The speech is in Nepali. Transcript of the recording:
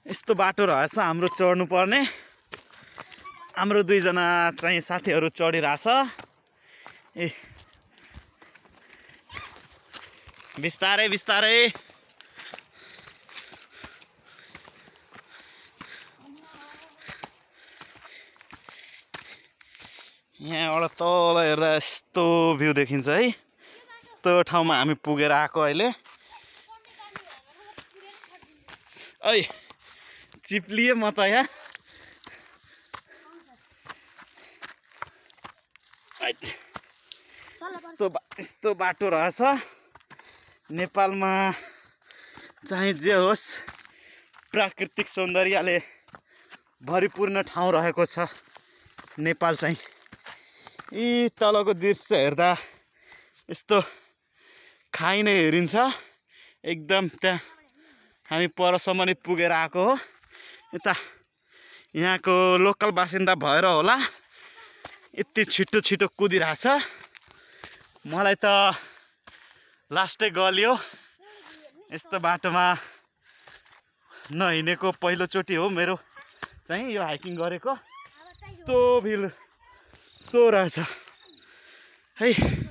यस्तो बाटो रहेछ हाम्रो चढ्नु पर्ने। हाम्रो दुईजना चाहिँ साथीहरू चढिरहेछ। ए बिस्तारै बिस्तारै। यहाँबाट तल हेर्दा यस्तो भ्यू देखिन्छ है। यस्तो ठाउँमा हामी पुगेर आएको अहिले। ऐ चिप्लिए म त यहाँ। यस्तो बाटो रहेछ। नेपालमा चाहिँ जे होस् प्राकृतिक सौन्दर्यले भरिपूर्ण ठाउँ रहेको छ नेपाल चाहिँ। यी तलको दृश्य हेर्दा यस्तो खाइ नै हेरिन्छ एकदम। त्यहाँ हामी परसम्म नै पुगेर आएको हो। यता यहाँको लोकल बासिन्दा भएर होला यति छिटो छिटो कुदिरहेछ। मलाई त लास्टै गल्यो। यस्तो बाटोमा नहिँडेको पहिलोचोटि हो मेरो चाहिँ यो हाइकिङ गरेको। यस्तो भिड यस्तो रहेछ है।